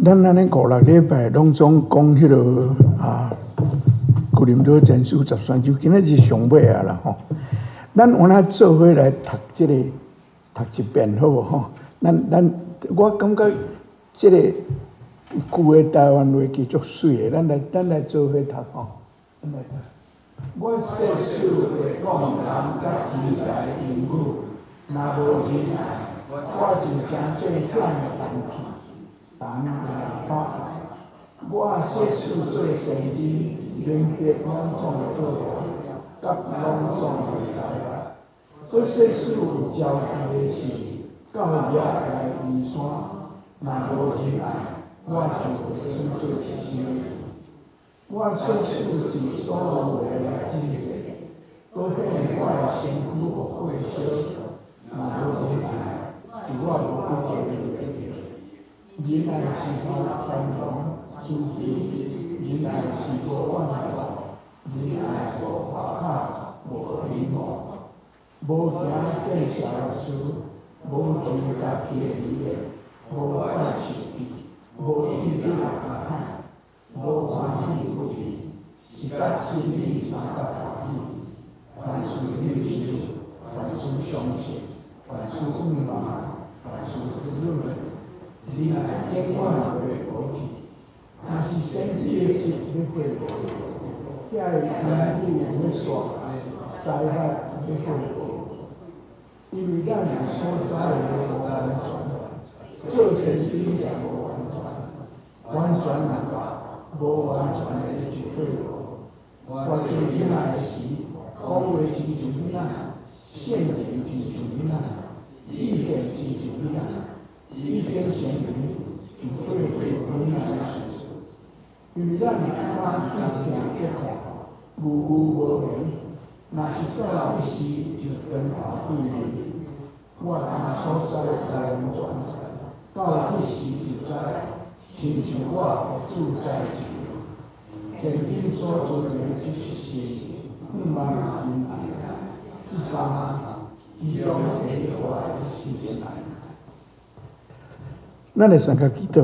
咱按呢五六禮拜攏總講彼个啊，哥林多前書十三章，今仔日上尾啊啦吼。咱有哪做伙來讀這个讀一遍好無吼？咱咱我感覺這个舊的台灣話記足媠的，咱來咱來做伙讀吼。咱來讀。我說使會講人佮天使的言語，若無仁愛，我就成做響的銅器，銅的喇叭。我說使做先知，明白攏總的奧秘，佮攏總的才學。閣說使有招致的事，到野來移山，若無仁愛，我就袂算做一聲。我說使盡所有的來賑濟，閣獻我的身軀予火燒，若無仁愛，佇我無得著利益。仁愛是寬容慈悲，仁愛是無怨妒，仁愛無誇口，無虛妄，無行見笑的事，無求家己的利益，無愛受氣，無意對人歹，無歡喜不義，是佮真理相佮歡喜。凡事忍受，凡事相信，凡事仰望，凡事忍耐。仁愛永遠袂無去。若是先知的職欲廢無，遐个言語欲煞，才學欲廢無。因為咱所知的無完全，做先知也無完全，完全若到，無完全的就廢無。我做囡仔的時，講話親像囡仔，性情親像囡仔，意見親像囡仔，已經成年，就廢去囡仔的事。因為咱眼見聽覺看，無有無明，若是到彼時就轉頭對面。我今所知的無完全，到彼時就知，親像我予主知一樣。現今所存的只是心，仰望仁愛。這三其中第一大是仁愛。咱來相共祈禱。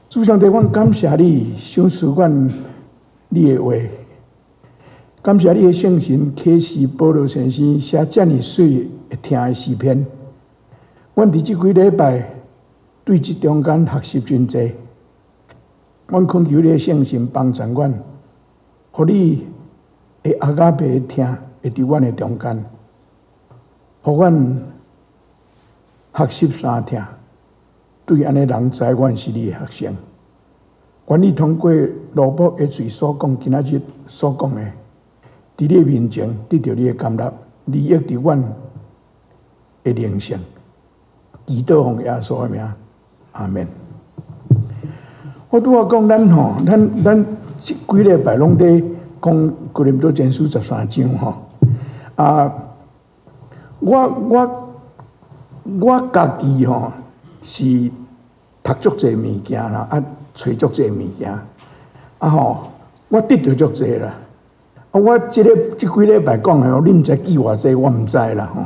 主上帝，阮感謝你賞賜阮你的話，感謝你的聖神啟示保羅先生寫遮爾媠會聽的詩篇。阮佇這幾禮拜對這中間學習真濟，阮懇求你的聖神幫助阮，予你的阿加貝的疼會佇阮的中間，予阮學習三疼。對按呢人知阮是你的學生，願你通過羅伯的喙所講，今仔日所講的，佇你的面前得著你的甘納，利益佇阮的靈性。祈禱奉耶穌的名，阿門。我拄仔講咱吼，咱咱這幾禮拜攏佇講哥林多前書十三章吼。啊，我我我家己吼是讀足濟物件啦，啊，揣足濟物件，啊吼，我得著足濟啦。啊，我這个這幾禮拜講的吼，你毋知記偌濟，我毋知啦吼。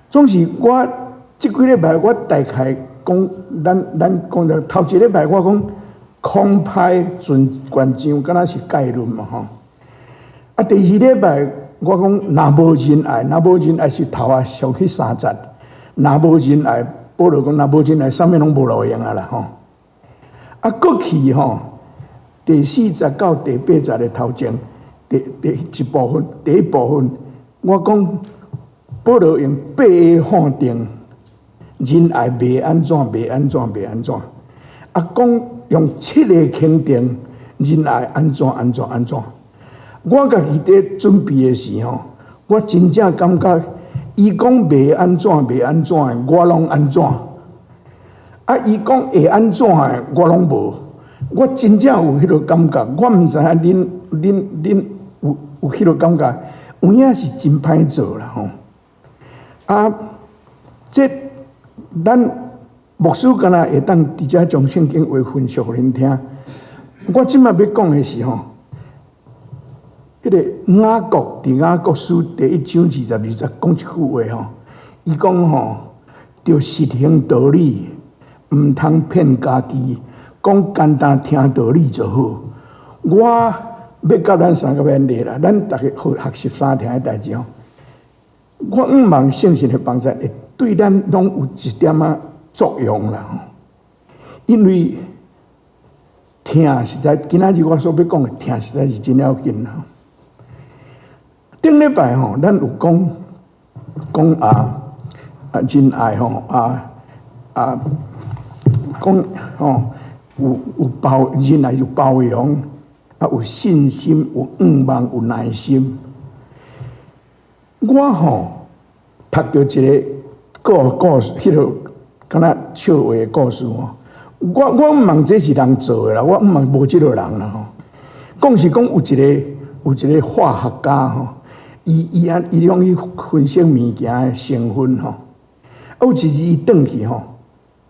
總是我這幾禮拜我大概講，咱咱講著頭一禮拜我講空派全全章，敢若是概論嘛吼。啊，第二禮拜我講若無仁愛，若無仁愛是頭啊上彼三節，若無仁愛。保羅講，若無仁愛，啥物攏無路用啊啦吼！啊，閣去吼，第四節到第八節的頭前，第第一部分，第一部分，我講保羅用八个判定仁愛袂按怎，袂按怎，袂按怎，啊，講用七个肯定仁愛按怎，按怎，按怎。我家己佇準備的時吼，我真正感覺，伊講袂按怎，袂按怎的，我攏按怎？啊，伊講會按怎的，我攏無。我真正有彼个感覺，我毋知影恁恁恁有有彼个感覺，有影是真歹做啦吼。啊，這咱牧師敢若會當佇遮將聖經話分析予恁聽。我這擺欲講的是吼，彼个雅各佇雅各書第一章二十二節講一句話吼，伊講吼，著實行道理，毋通騙家己，講簡單聽道理就好。我欲佮咱三個勉勵啦，咱逐家好學習相疼的代誌吼。我向望聖神的幫助，會對咱攏有一點仔作用啦。因為疼實在，今仔日我所欲講的疼實在是真要緊啦。頂禮拜吼，咱有講講仁愛吼講吼有包仁愛有包容，有信心，有向望，有耐心。我吼讀著一個故事，彼個敢若笑話的故事吼。我毋問這是人做的啦，我毋問無這個人啦吼。講是講有一個化學家吼，伊攏去分析物件的成分吼。有一日伊轉去吼，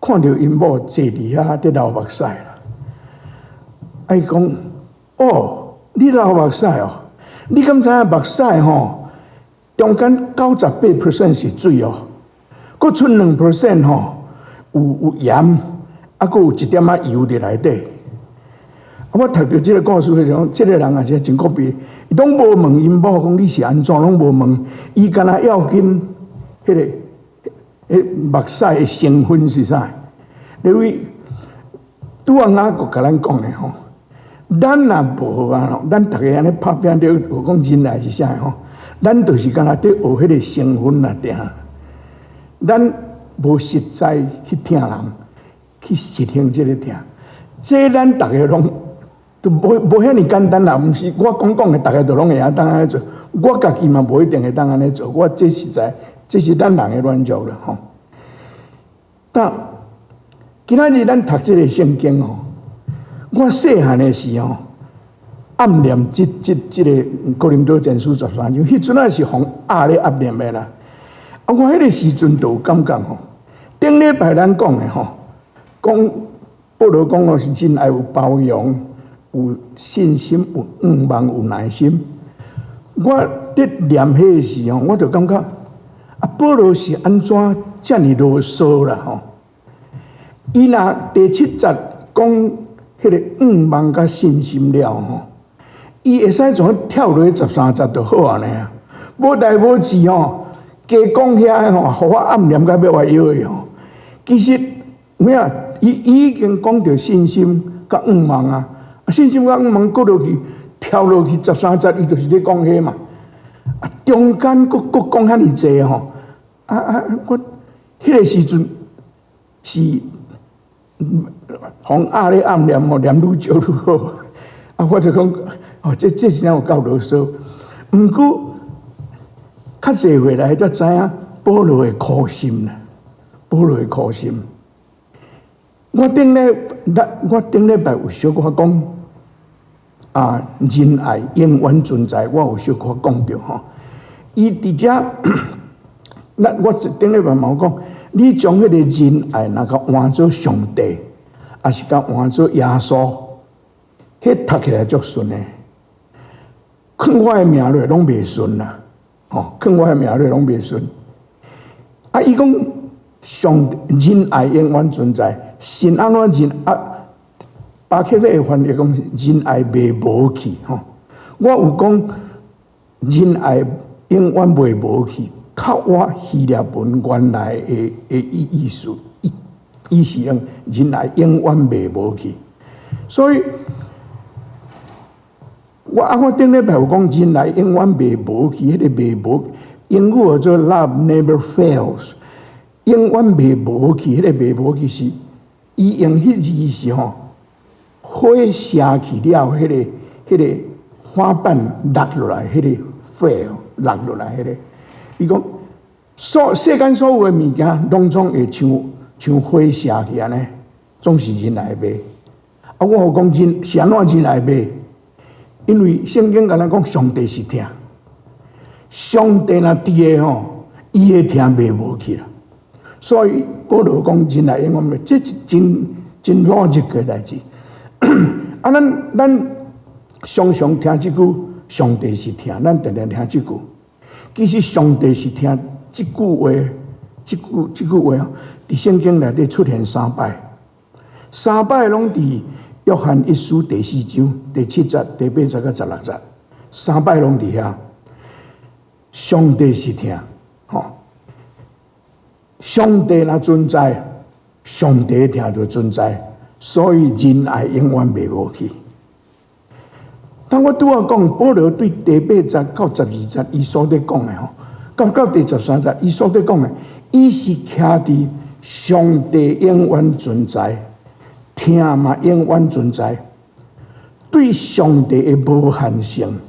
看著𪜶某坐佇遐佇流目屎啦。伊講：哦，你流目屎哦？你敢知影目屎吼？中間98% 是水哦，閣賰2% 吼有鹽，閣有一點仔油佇內底。我讀著這個故事的時陣，這個人也是真可悲，伊攏無問𪜶某講你是按怎，攏無問，伊干焦要緊彼目屎的成分是啥？因為拄仔雅各共咱講的吼，咱若無啊，咱逐家按呢拍拚著講仁愛是啥吼？咱就是干焦佇學彼個成分啊，定。咱無實在去疼人，去實行這個疼，這咱逐家攏都無遐爾簡單啦。毋是我講講的，逐家都攏會曉當按呢做。我家己嘛無一定會當按呢做。我這實在，這是咱人的軟弱啦吼。但今仔日咱讀這個聖經吼，我細漢的時候，暗念這個哥林多前書13章，彼陣仔是予壓咧壓念的啦。我彼個時陣就有感覺吼，頂禮拜咱講的吼，講保羅講哦是仁愛有包容、有信心、有向望、有耐心。我佇念彼個時候，我就感覺保羅是按怎遮爾囉嗦啦吼？伊若第七節講彼個向望佮信心了吼，伊會使怎跳落去13節就好啊呢？無代無誌吼，加講遐吼，予我暗念甲欲歪腰的吼。其實有影，伊已經講著信心佮向望啊，信心佮向望過落去，跳落去十三節，伊就是咧講彼嘛。中間閣閣講遐爾濟吼，我彼個時陣是予壓咧暗念吼，念愈少愈好。我就講，哦，這是有夠囉嗦。毋過較濟歲來才知影保羅的苦心啦，保羅的苦心。我頂禮拜有小可講仁愛永遠存在，我有小可講著吼。伊佇遮，咱我頂禮拜嘛有講，你將彼個仁愛若共換做上帝，抑是共換做耶穌，彼讀起來足順的。囥我的名落攏袂順啦，吼，囥我的名落攏袂順。伊講上仁愛永遠存在，神按怎仁啊？巴克禮的翻譯講仁愛袂無去，吼。我有講仁愛永遠袂無去，較我希臘文原來的意思，伊是用仁愛永遠袂無去，所以我頂禮拜有講仁愛永遠袂無去，彼個袂無，英語叫做 Love never fails，永遠袂無去，彼個袂無去是伊用彼字是吼，花謝去了，彼個花瓣落落來，彼個 fail 落落來，彼個，伊講所世間所有的物件，攏總會像花謝去按呢，總是仁愛袂。我有講仁是按怎仁愛袂？因為聖經共咱講，上帝是疼，上帝若佇的吼，伊的疼袂無去啦。所以保羅講仁愛永遠袂，這是真真邏輯的代誌。咱常常聽這句，上帝是疼，咱定定聽這句。其實上帝是疼這句話，這句話哦，佇聖經內底出現三擺，三擺攏佇約翰一書第四章第七節、第八節佮16節，三擺攏佇遐。上帝是疼，吼！上帝若存在，上帝疼就存在，所以仁愛永遠袂無去。當我拄仔講，保羅對第八節到12節，伊所咧講的吼，到第13節，伊所咧講的，伊是徛佇上帝永遠存在，疼嘛永遠存在，對上帝的無限性，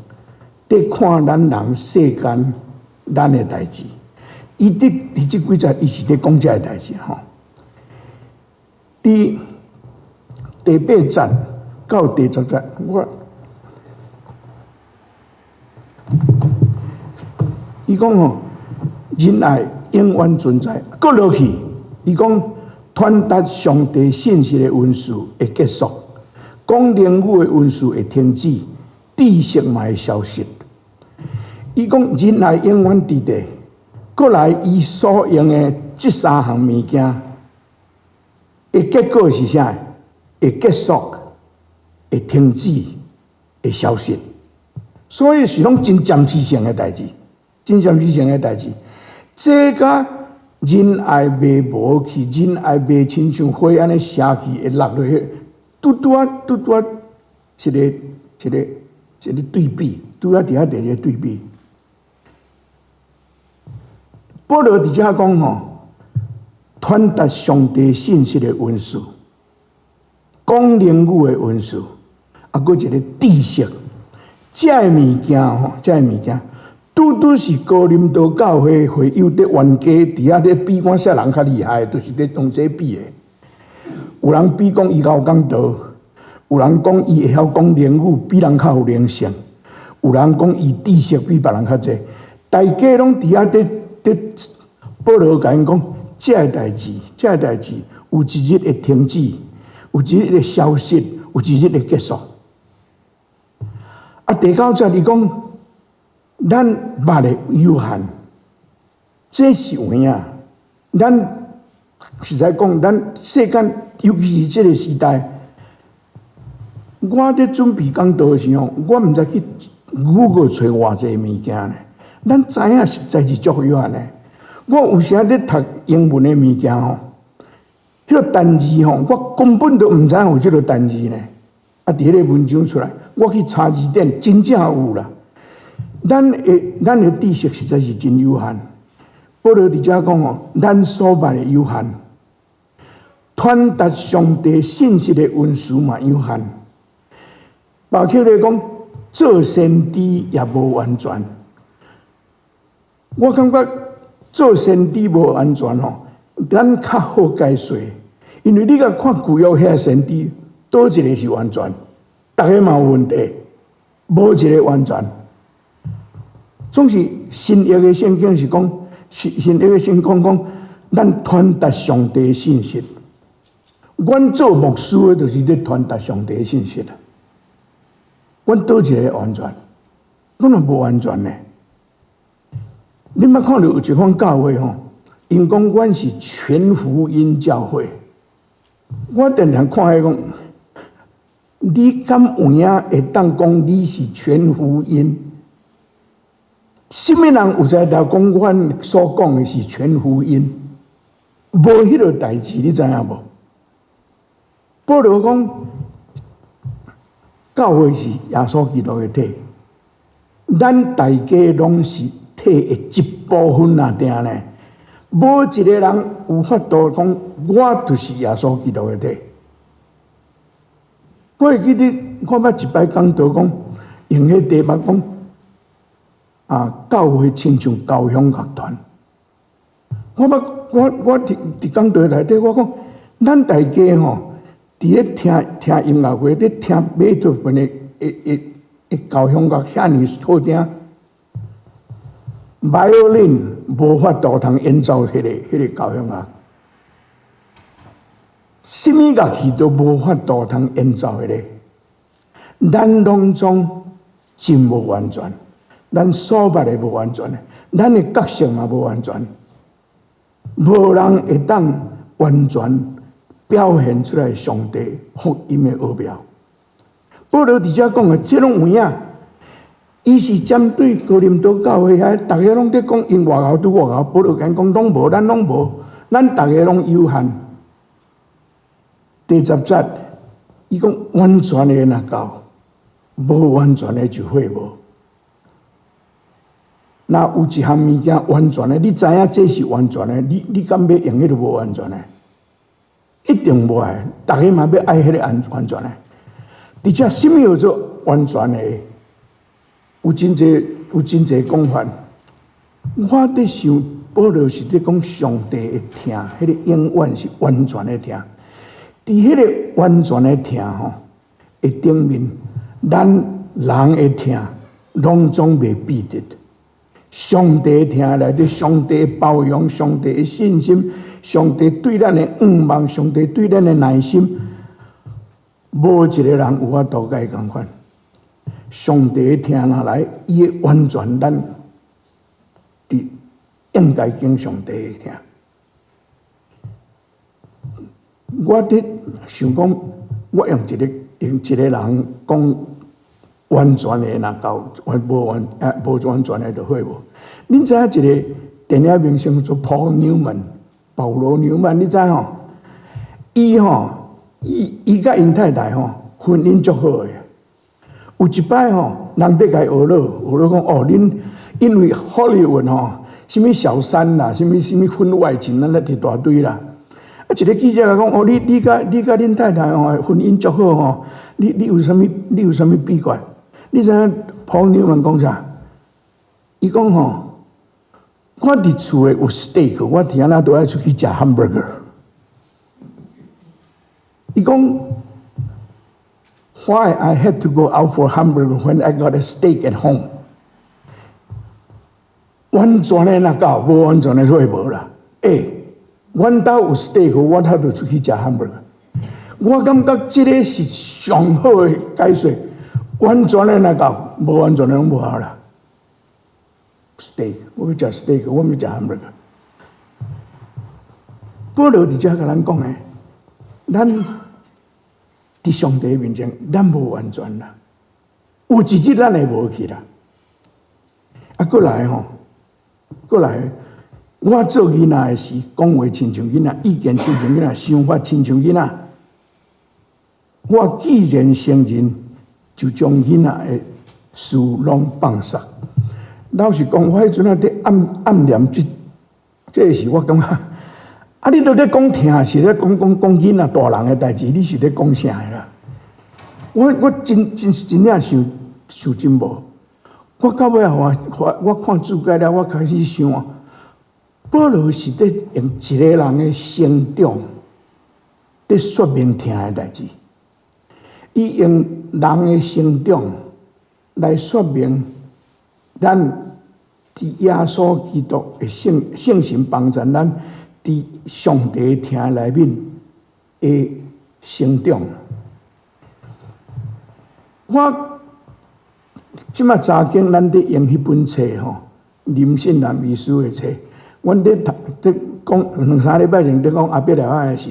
佇看咱人世間咱的代誌。伊佇這幾節，伊是咧講這个代誌吼。佇第八節到第10節，我伊講吼，仁愛永遠存在，閣落去，伊講傳達上帝信息的恩賜會結束，講靈語的恩賜會停止，知識嘛會消失。伊講仁愛永遠佇咧，閣來伊所用的這三項物件，的結果是啥？會結束，會停止，會消失。所以是攏真暫時性的代誌，真暫時性的代誌。這佮仁愛袂無去，仁愛袂親像火按呢燒去會落落去，拄拄仔拄拄仔一個一個一個對比，拄仔佇遐佇一個對比。保羅佇遮講吼，傳達上帝信息的恩賜，講靈語的恩賜，啊，閣一個知識，這个物件吼，這个物件，拄拄是哥林多教會會友佇冤家佇遐咧比，看啥人較厲害，就是咧用這比的。有人比講伊較有講道，有人講伊會曉講靈語，比人較有靈性，有人講伊知識比別人較濟，大家攏佇遐咧佇保羅共𪜶講，這个代誌，這个代誌有一日會停止，有一日會消失，有一日會結束。啊，第九節伊講，咱捌的有限，這是有影。咱實在講，咱世間，尤其是這个時代，我佇準備講道的時候，我毋知去 Google 揣偌濟物件呢。咱知影實在是足有限的。我有時仔咧讀英文的物件吼，彼個單字吼，我根本都毋知影有這个單字呢。啊，佇彼个文章出來，我去查字典，真正有啦。咱的知識實在是真有限。保羅佇遮講吼，咱所捌的有限，傳達上帝信息的恩賜嘛有限。包括咧講做先知也無完全。我感覺做先知無完全吼，咱較好解說，因為你共看舊約遐先知，佗一个是完全，逐个嘛有問題，無一个完全。總是新約的聖經是講，新約的聖經講，咱傳達上帝的信息。阮做牧師的，就是咧傳達上帝的信息啊。阮佗一个完全，阮嘛無完全呢。你捌看著有一款教會吼，𪜶講阮是全福音教會。我定定看彼講，你敢有影會當講你是全福音？啥物人有才調講阮所講的是全福音？無彼个代誌，你知影無？保羅講，教會是耶穌基督的體，咱大家攏是體的一部分爾呢，無一个人有法度講，我就是耶穌基督的體。我會記得我捌一擺講道講，用彼題目講，啊，教會親像交響樂團。我捌我我佇佇講道內底，我講，咱大家吼，佇咧聽聽音樂會，咧聽貝多芬的的的的交響樂，遐爾好聽。Violin 無法度通演奏彼个交響樂，啥物樂器都無法度通演奏彼个。咱攏總真無完全，咱所捌的無完全，咱的角色嘛無完全。無人會當完全表現出來上帝福音的奧妙。保羅佇遮講的，這攏有影。伊是針對哥林多教會遐，逐家攏佇講𪜶偌𠢕拄偌𠢕，保羅講講攏無，咱攏無，咱逐家攏有限。第十節，伊講完全的若到，無完全的就廢無。若有一項物件完全的，你知影這是完全的，你敢欲用彼個無完全的？一定無愛，逐家嘛欲愛彼個完全的。而且啥物叫做完全的？有真濟講法。我佇想，保羅是佇講上帝的疼，彼個永遠是完全的疼。佇彼個完全的疼吼，的頂面，咱人的疼攏總袂比得。上帝的疼內底，上帝的包容，上帝的信心，上帝對咱的向望，上帝對咱的耐心，無一個人有法度共伊仝款。上帝的疼若來，伊會完全咱佇應該經上帝的疼。我佇想講，我用一個人講完全的若夠，完無完啊無完全的就廢無。恁知影一個電影明星做 Paul Newman，保羅紐曼，你知吼？伊吼，伊佮𪜶太太吼，婚姻足好的。有一擺吼，人佇共伊學了，學了講哦，恁因為 Hollywood 吼，啥物小三啦，啥物啥物婚外情，咱咧一大堆啦。啊，一個記者共講哦，你佮恁太太吼，婚姻足好吼，你有啥物秘訣？你知影 Paul Newman 講啥？伊講吼，我佇厝的有 steak，我佇遐都愛出去食 hamburger。伊講，Why I have to go out for hamburger when I got a steak at home？完全的若夠，無完全的會無啦。欸，阮兜有 steak，我才就出去食 hamburger。我感覺這個是上好的解說。完全的若夠，無完全的攏無效啦。steak，我欲食 steak，我欲食 hamburger。保羅佇遮共咱講的，咱佇上帝面前，咱無完全啦。有一日咱會無去啦。啊，閣來吼，閣來，我做囡仔的時，講話親像囡仔，意見親像囡仔，想法親像囡仔。我既然成人，就將囡仔的事攏放捒。老實講，我彼陣仔佇暗暗念這時，我感覺，啊，你都咧講疼，是咧講講講囡仔大人的代誌，你是咧講啥的啦？我真真真正想想真無。我到尾仔我看注解了，我開始想，保羅是佇用一個人的成長，佇說明疼的代誌。伊用人的成長來說明咱佇耶穌基督的聖神幫助咱佇上帝疼內面的成長。我這馬查經，咱佇用彼本冊吼，林信南醫師的冊，阮佇讀佇講兩三禮拜前佇講亞伯拉罕的時，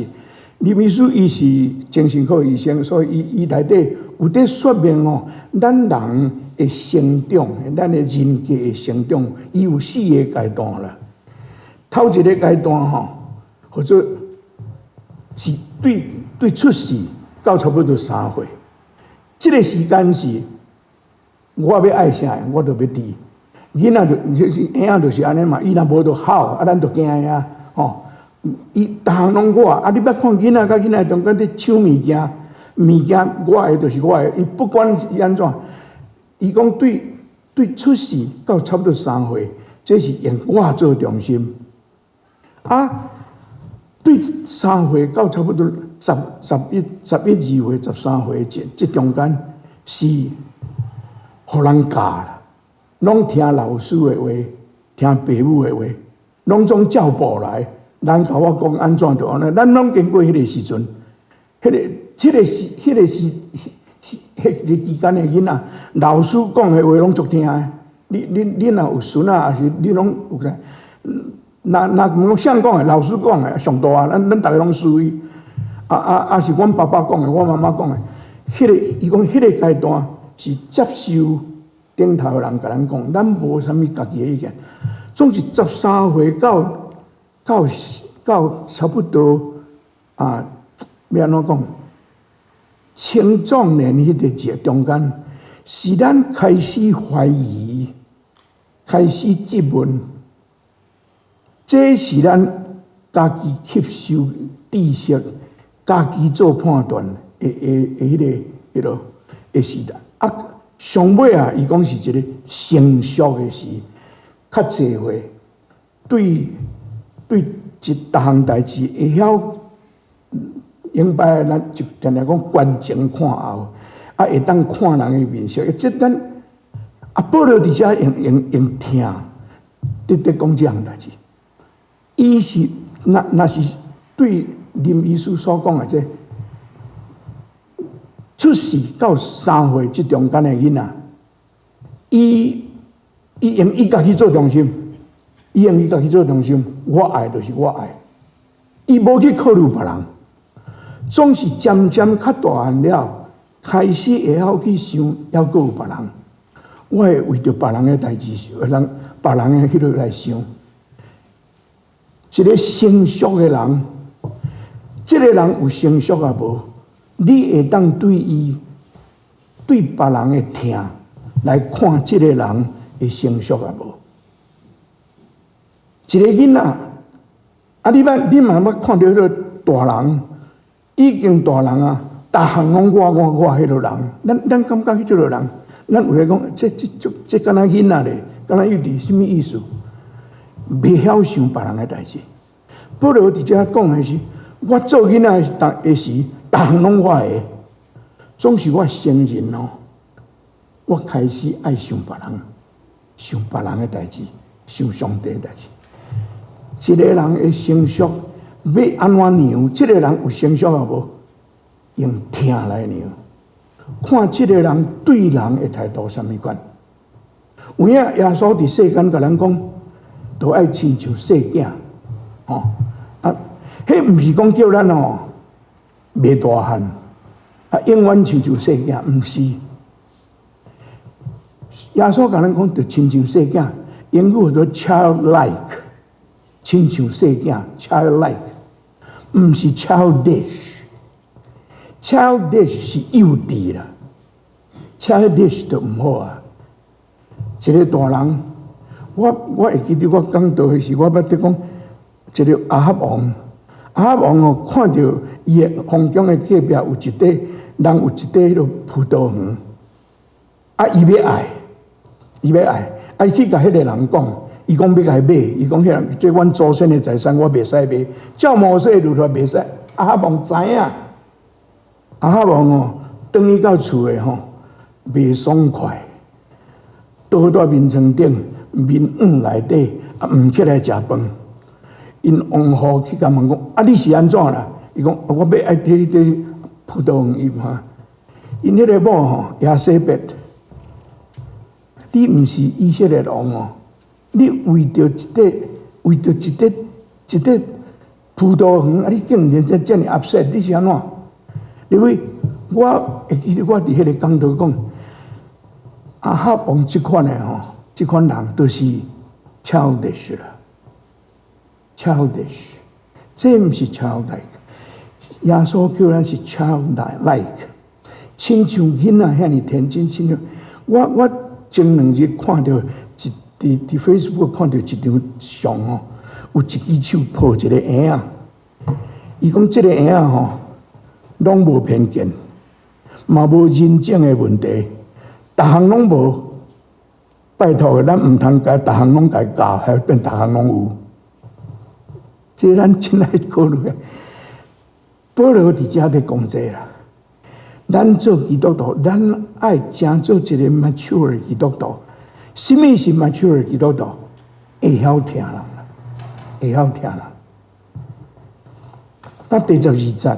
林醫師伊是精神科醫生，所以伊內底有佇說明吼，咱人的成長，咱的人格的成長，伊有四個階段啦。頭一個階段吼，或者是對出世到差不多3歲，這個時間是我欲愛啥，我就欲佇。囡仔就是嬰仔就是按呢嘛，伊若無就哭，啊咱就驚啊，吼。伊逐項攏我，啊你捌看囡仔佮囡仔中間佇搶物件，物件我的就是我的，伊不管是按怎，伊講對出世到差不多三歲，這是用我做中心。啊，對三歲到差不多十一二歲、13歲這中間是予人教啦，攏聽老師的話，聽爸母的話，攏總照步來。人共我講按怎就按呢，咱攏經過彼個時陣，彼個期間的囡仔，老師講的話攏足聽的。你若有孫仔，抑是你攏有啥？若若毋講誰講的，老師講的上大啊，咱咱逐个攏輸伊。啊啊啊！是阮爸爸講的，我媽媽講的。彼個伊講彼個階段是接受頂頭的人共咱講，咱無啥物家己的意見。總是13歲到差不多啊，欲按怎講？青壯年彼個節中間，是咱開始懷疑，開始質問，這是咱家己吸收知識、家己做判斷的彼個時代。啊，上尾啊，伊講是一個成熟的時，較濟歲，對對一逐項代誌會曉明白，咱就定定講觀前看後，啊，會當看人的面色。這咱啊，保羅佇遮用用用疼，佇佇講這項代誌。伊是若若是對林醫師所講的這出世到3歲這中間的囡仔，伊伊用伊家己做中心，伊用伊家己做中心，我愛就是我愛，伊無去考慮別人，總是漸漸較大漢了，開始會曉去想，猶閣有別人，我會為著別人的代誌，人別人的彼個來想。一個成熟的人，這個人有成熟抑無？你會當對伊對別人的疼來看這個人會成熟抑無？一個囡仔，啊，你捌你嘛捌看著彼個大人，已經大人啊，逐項攏我我我彼個人，咱咱感覺彼個人，咱有咧講，這這這這敢若囡仔咧，敢若幼稚，啥物意思？袂曉想別人的代誌。保羅佇遮講的是，我做囡仔當的時，逐項攏我的，總是我成人哦，我開始愛想別人，想別人的代誌，想上帝的代誌。一個人的成熟欲按怎量？這個人有成熟抑無？用疼來量，看這個人對人的態度啥物款。有影耶穌佇世間共咱講，都愛親像細囝，吼啊！彼毋是講叫咱哦，袂大漢，啊，永遠親像細囝，毋是。耶穌共咱講，就親像細囝，英語叫做 childlike，親像細囝，childlike，毋是 childish。childish 是幼稚啦，childish 就毋好啊。一個大人，我我會記得我講道彼時，我捌佇講一個亞哈王，亞哈王哦，看著伊的皇宮的隔壁有一塊人有一塊彼個葡萄園，啊，伊欲愛，伊欲愛，啊，伊去共彼個人講，伊講欲共伊買，伊講彼人這阮祖先的財產，我袂使賣，照摩西律法袂使。亞哈王知影，亞哈王哦，轉去到厝的吼，袂爽快，倒佇眠床頂，面黃內底，啊，毋起來食飯。𪜶王后去共問講：啊，你是按怎啦？伊講：我欲愛彼塊葡萄園伊嘛。𪜶彼個某吼，耶洗別，你毋是以色列王哦，你為著一塊，為著一塊一塊葡萄園，啊，你竟然這遮爾 upset，你是按怎？因為我會記得我佇彼個講道講，亞哈王這款的吼，這款人都是 childish 啦，childish，這毋是 childlike。耶穌叫咱是 childlike，親像囡仔遐爾天真，親像我我前兩日看著一佇佇 Facebook 看著一張相吼，有一支手抱一個嬰仔，伊講這個嬰仔吼，攏無偏見，嘛無人種的問題，逐項攏無。拜託，咱毋通共逐項攏共教，還變逐項攏有。這咱真愛考慮啊！保羅佇遮佇講這啦，咱做基督徒，咱愛成做一個 mature 基督徒。啥物是 mature 基督徒？會曉疼人啦，會曉疼人。咱第十二節，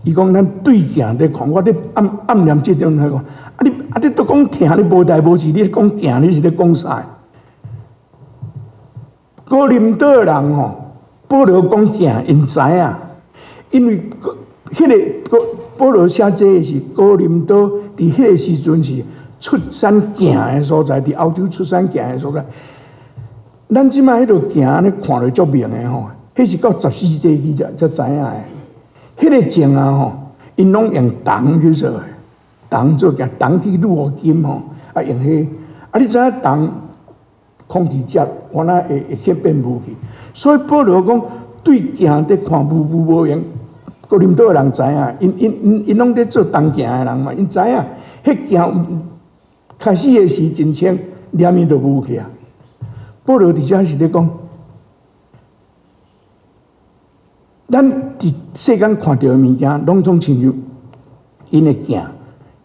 伊講咱對鏡佇看，我佇暗暗念這種來講，啊你啊你都講疼，你無代無誌，你講鏡，你是咧講啥？哥林多的人吼，保羅講鏡，𪜶知影，因為彼個保羅寫這个是哥林多，佇彼個時陣是出產鏡的所在，佇歐洲出產鏡的所在。咱這擺彼个鏡按呢看落足明的吼，彼是到14世紀才知影的。彼個鏡啊吼，𪜶攏用銅去做的，銅做鏡，銅去鑄金吼，啊用彼，啊你知影銅空氣接，原來會去變霧去。所以保羅講對鏡佇看霧霧無閒，哥林多的人知影，𪜶𪜶𪜶𪜶攏佇做銅鏡的人嘛，𪜶知影，彼鏡開始的時真清，連伊就霧去啊。保羅佇遮是咧講，咱佇世間看著的物件，攏總親像𪜶的鏡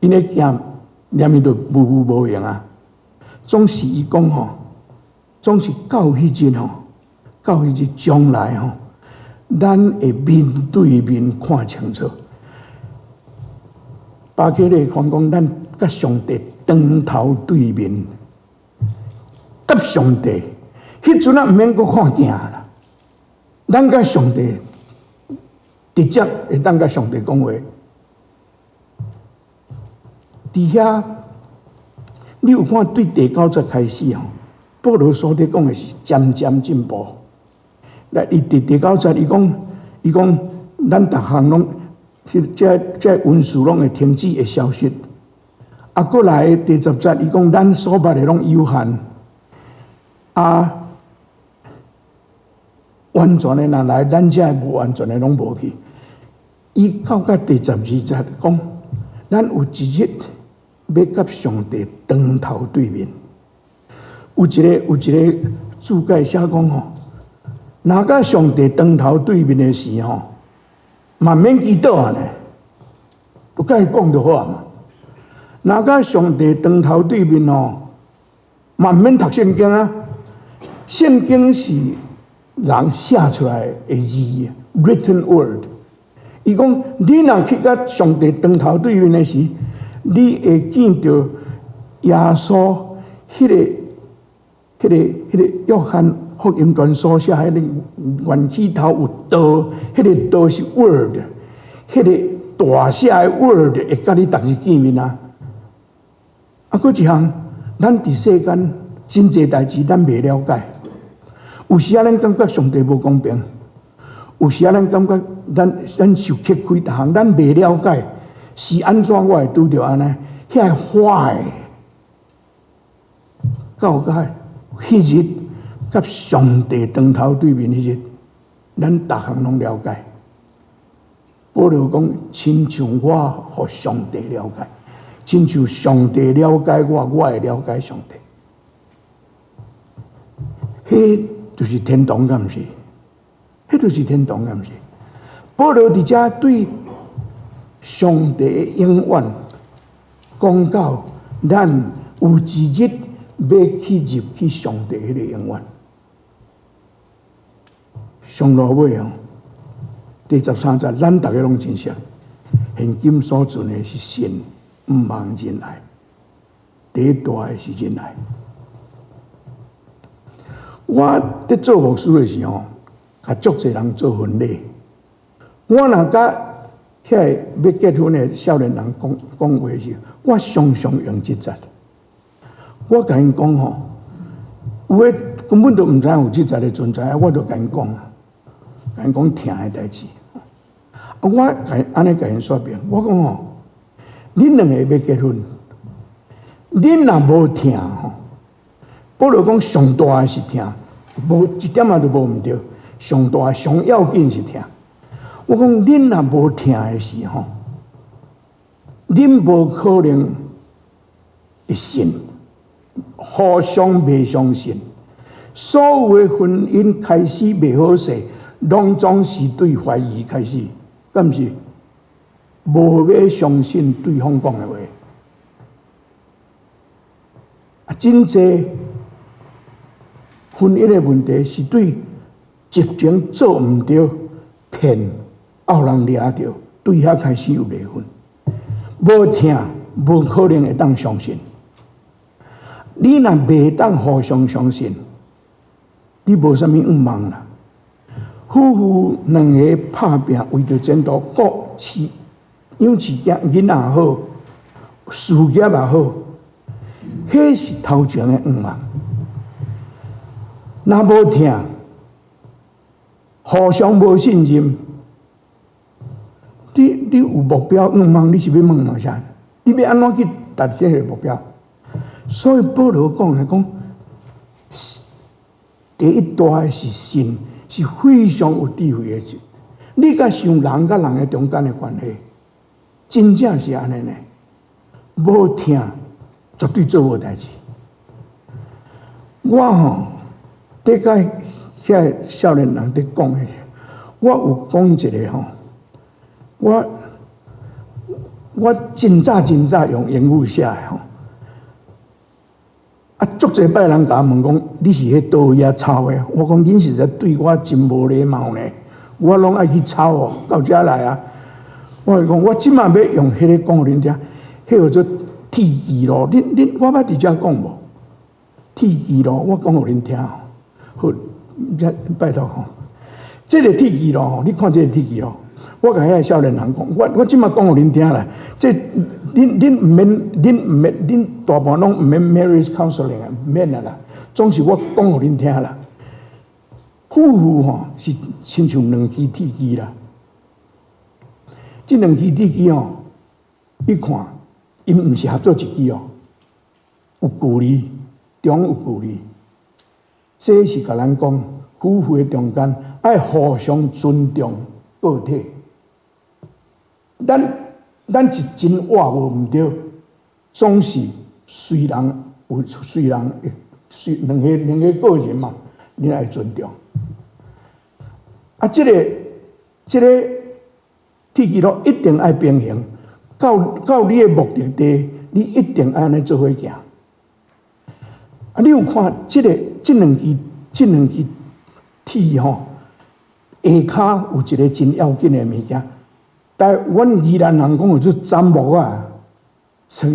，𪜶的鏡連伊就霧霧無閒啊。總是伊講吼，總是到彼日吼，到彼日將來吼，咱會面對面看清楚。巴克禮講講，咱佮上帝當頭對面，佮上帝，彼陣啊毋免閣看鏡啦，咱佮上帝直接會當佮上帝講話。佇遐，你有看對第九節開始吼，保羅所佇講的是漸漸進步。來，伊佇第九節，伊講，伊講，咱逐項攏，這這文書攏會停止會消失。啊，閣來第十節，伊講咱所捌的攏有限。啊，完全的若來，咱這無完全的攏無去。伊到甲第十二節講，咱有一日欲佮上帝當頭對面。有一個注解寫講吼，若佮上帝當頭對面的時吼，嘛免祈禱啊呢，就共伊講就好啊嘛。若佮上帝當頭對面吼，嘛毋免讀聖經啊。聖經是人寫出來的字，written word。伊講，你若去佮上帝當頭對面的時，你會見著耶穌彼個約翰福音傳所寫彼個緣起頭有道，彼個道是 word，彼個大寫的 word 會佮你逐日見面啊。啊，閣一項，咱佇世間真濟代誌，咱袂了解。有時仔咱感覺上帝無公平，有時仔咱感覺咱受吃虧，逐項咱袂了解是按怎我會拄著按呢？遐個 why 到甲彼日佮上帝當頭對面彼日，咱逐項攏了解。保羅講，親像我予上帝了解，親像上帝了解我，我會了解上帝。彼就是天堂，敢毋是？彼就是天堂，敢毋是？保羅佇遮對上帝的永遠講到，咱有一日欲去入去上帝彼个永遠。上落尾哦，第十三節，咱逐个攏真熟。現今所存的是信，毋望仁愛。第一大的是仁愛。我佇做牧師的時候，共足濟人做婚禮。我若佮遐个欲結婚的少年人講講話時，我常常用這節。我共𪜶講吼，有的根本都毋知影有這節的存在，我就共𪜶講，共𪜶講疼的代誌。啊，我共按呢共𪜶說明，我講吼，恁兩個欲結婚，恁若無疼吼，保羅講上大的是疼，無一點仔都無毋對。上大上要緊是疼。我講恁若無疼的時候，恁無可能會信，互相袂相信。所有的婚姻開始袂好勢，攏總是對懷疑開始，敢毋是？無欲相信對方講的話。啊，真濟婚姻的問題是對直情做毋對，騙，予人掠著，對遐開始有離婚。無疼，無可能會當相信。你若袂當互相相信，你無啥物願望啦。夫婦兩个拍拚為著前途，顧飼養飼囝囡仔好，事業也好，彼是頭前的願望。若無疼，互相無信任，你有目標願望，你是欲問啥？你欲按怎去達這个目標？所以保羅講的講，第一大的是信，是非常有智慧的。你共想人佮人的中間的關係，真正是按呢呢？無疼，絕對做無代誌。我吼，佇共遐少年人佇講的，我有講一个吼，我真早真早用英語寫的吼。啊，足濟擺人共我問講，你是彼佗位遐抄的？我講恁實在對我真無禮貌呢。我攏愛去抄哦，到遮來啊。我講我這馬欲用彼个講予恁聽，彼叫做鐵記錄。恁我捌佇遮講無？鐵記錄，我講予恁聽吼。好，遮拜託吼。這个鐵記錄吼，你看這个鐵記錄，我共遐个少年人講，我這馬講予恁聽啦。這恁毋免，恁毋免，恁大半攏毋免 marriage counseling 啊，毋免啊啦。總是我講予恁聽啦。夫婦吼是親像兩支鐵支啦。這兩支鐵支吼，你看，𪜶毋是合做一支哦，有距離，中有距離。這是共咱講，夫婦的中間愛互相尊重個體。咱是真活無毋對，總是隨人有隨人會隨兩個個人嘛，你愛尊重。啊，這個鐵支路一定愛平衡，到你的目的地，你一定愛按呢做伙行。啊，你有看這兩支鐵吼，下跤有一个真要緊的物件。但阮宜蘭人講叫做枕木啊，枕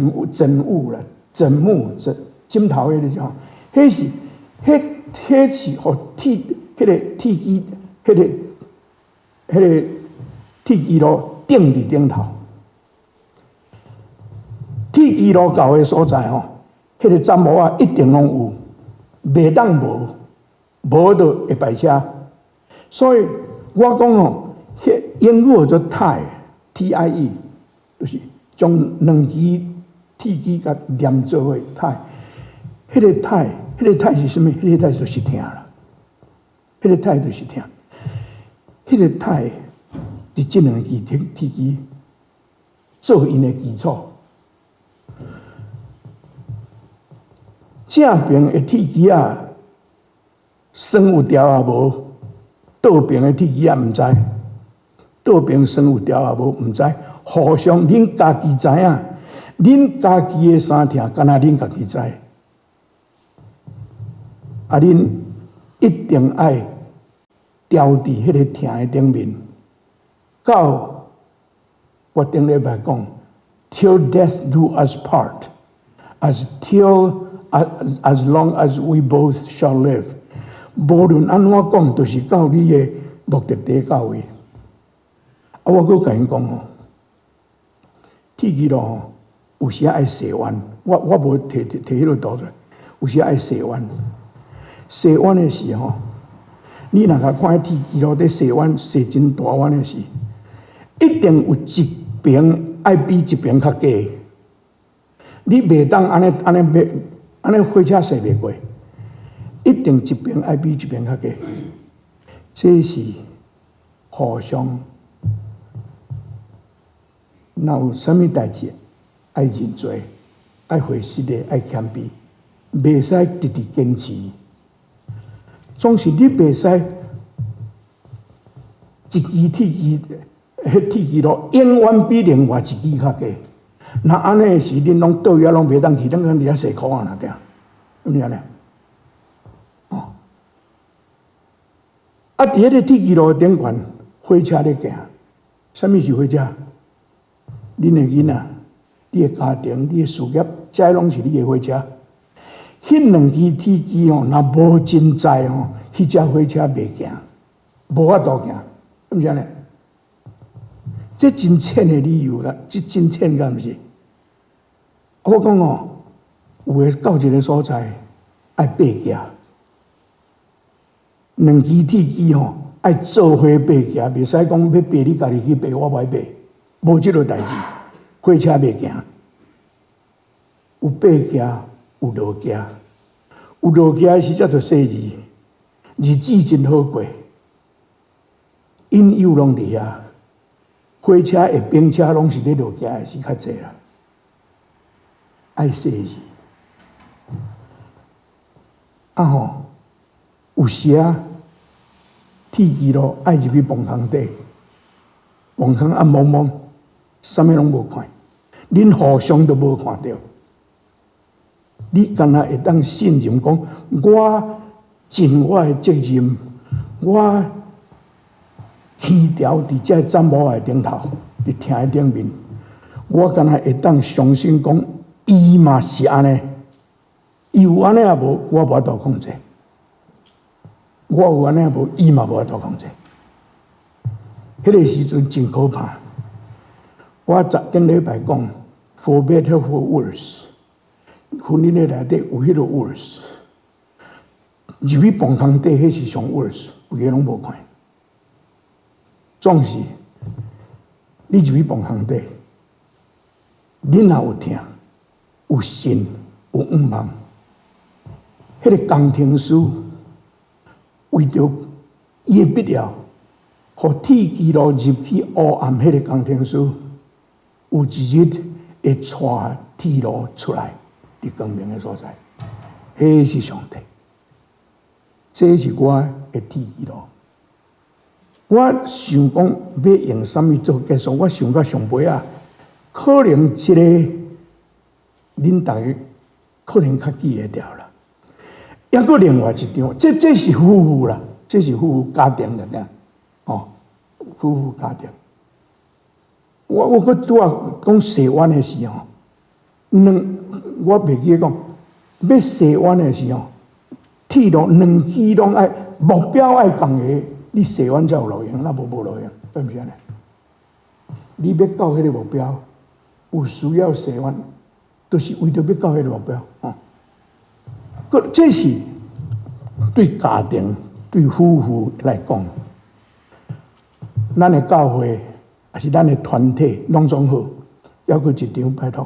木啦，枕木枕枕頭彼个種，彼是予鐵彼个鐵支，彼个鐵支路釘佇頂頭。鐵支路到的所在吼，彼个枕木仔一定攏有，袂當無，無就會敗車。所以我講吼，彼英語叫做 tie，T-I-E，就是將兩支鐵支共連做伙 tie。彼个 tie 是啥物？彼个 tie 就是疼啦。彼个 tie 就是疼。彼个 tie 佇這兩支鐵支做𪜶的基礎。正爿的鐵支仔，栓有牢抑無？倒爿的鐵支仔毋知，倒爿栓有牢抑無？毋知。互相恁家己知影，恁家己的衫疼，干焦恁家己知。啊，恁一定愛牢佇彼个疼的頂面，到我頂禮拜講，till death do us part，as till as long as we both shall live。無論按怎講，就是到你的目的地到位。啊，我閣共𪜶講哦，鐵支路吼，有時愛踅彎，我無提提彼个圖出來，有時愛踅彎，踅彎的時吼，你若共看鐵支路佇踅彎，踅真大彎的時，一定有一爿愛比一爿較低。你袂當按呢按呢欲按呢火車駛袂過，一定一爿愛比一爿較低。這是互相，若有啥物代誌，愛認罪，愛回失的，愛謙卑，袂使直直堅持。總是你袂使一支鐵支，彼鐵支路永遠比另外一支較低。若按呢時，恁攏佗位仔攏袂當去，攏佇遐踅箍仔爾對，毋是按呢？哦，啊，佇彼个鐵支路頂懸，火車咧行，啥物是火車？恁的囡仔、你的家庭、你的事業，這攏是你的火車。彼兩支鐵支吼，若無真在吼，彼隻火車袂行，無法度行，敢毋是按呢？這真淺的理由啦，這真淺敢毋是？我講哦，有的到一个所在愛爬行，兩支鐵枝吼愛做伙爬行，袂使講欲爬你家己去爬，我無愛爬，無這个代誌，火車袂行。有爬行，有落行，有落行的時才著細膩，日子真好過，引誘攏佇遐，火車的兵車攏是咧落行的時較濟啦，愛細膩。啊吼，有時啊，鐵枝路愛入去墓坑底，墓坑暗濛濛，啥物攏無看，恁互相都無看著。你敢若會當信任講，我盡我的責任，我牽牢佇這個棧木的頂頭，佇疼的頂面，我敢若會當相信講，伊嘛是按呢，伊有按呢抑無，我無法度控制。我有按呢抑無，伊嘛無法度控制。彼個時陣真可怕。我昨頂禮拜講，for better for worse。婚姻的內底有彼個 worse，入去墓坑底，彼是上 worse，規个攏無看。總是你入去墓坑底，你若有疼、有信、有向望，彼個工程師為著伊的必要，予鐵枝路入去烏暗，彼個工程師有一日會帶鐵路出來。佇光明的所在，彼是上帝，這是我的鐵枝路。我想講欲用啥物做結束，我想到上尾仔，可能這個恁逐家可能較記會著啦。抑閣另外一張，這是夫婦啦，這是夫婦家庭的爾，哦，夫婦家庭。我閣拄仔講洗碗的時候，兩我袂記得講，欲洗碗的時候，鐵路兩支攏愛目標愛仝个，你洗碗才有路用，若無無路用，對毋是按呢？你欲到彼个目標，有需要洗碗，就是為著欲到彼个目標，哦。閣這是對家庭、對夫婦來講，咱的教會抑是咱的團體，攏總好，猶閣一張拜託。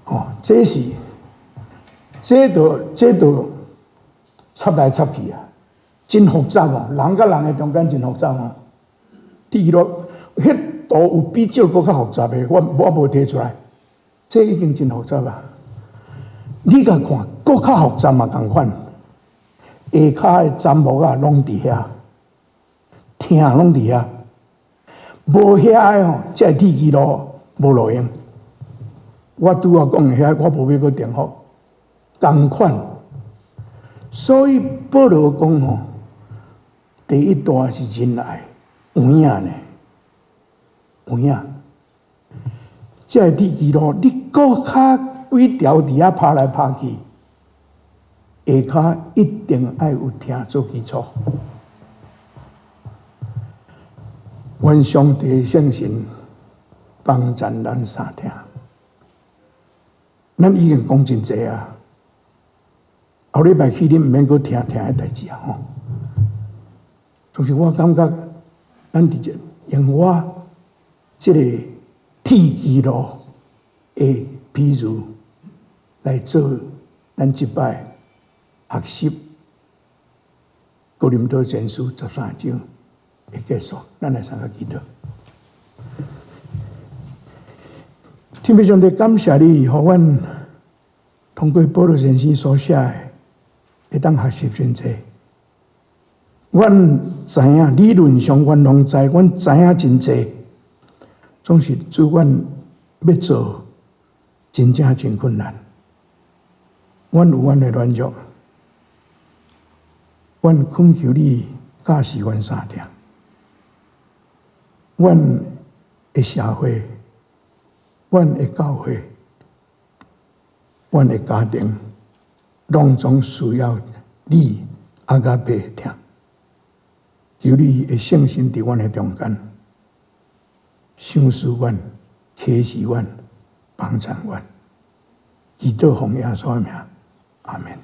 哦，這是，這就插來插去啊，真複雜哦。人佮人的中間真複雜哦。第二，彼圖有比這閣較複雜的，我無提出來，這已經真複雜啊。你共看，閣較複雜嘛仝款，下跤的棧木仔攏佇遐，疼攏佇遐，無遐的吼，這個鐵枝路無路用。我拄仔講的遐，我無欲閣重複，仝款。所以保羅講吼，第一大是仁愛，有影呢，有影。這個鐵枝路，你閣較幾條佇遐拍來拍去，下跤一定愛有疼做基礎。願上帝聖神幫贊咱三疼。咱已經講真濟啊，後禮拜去恁毋免閣聽疼的代誌啊吼。總是我感覺，咱直接用我這個鐵枝路的比喻來做咱這擺學習哥林多前書13章的結束，咱來三個祈禱。天父上帝，感謝你，予阮通過保羅先生所寫的，會當學習真濟。阮知影理論上，阮攏知，阮知影真濟，總是主阮欲做，真正真困難。阮有阮的軟弱，阮懇求你教示阮三疼。阮的社會，阮的教會，阮的家庭，攏總需要你阿加貝的疼。求你的聖神佇阮的中間，賞賜阮、啟示阮、幫贊阮。祈禱奉耶穌的名，阿門。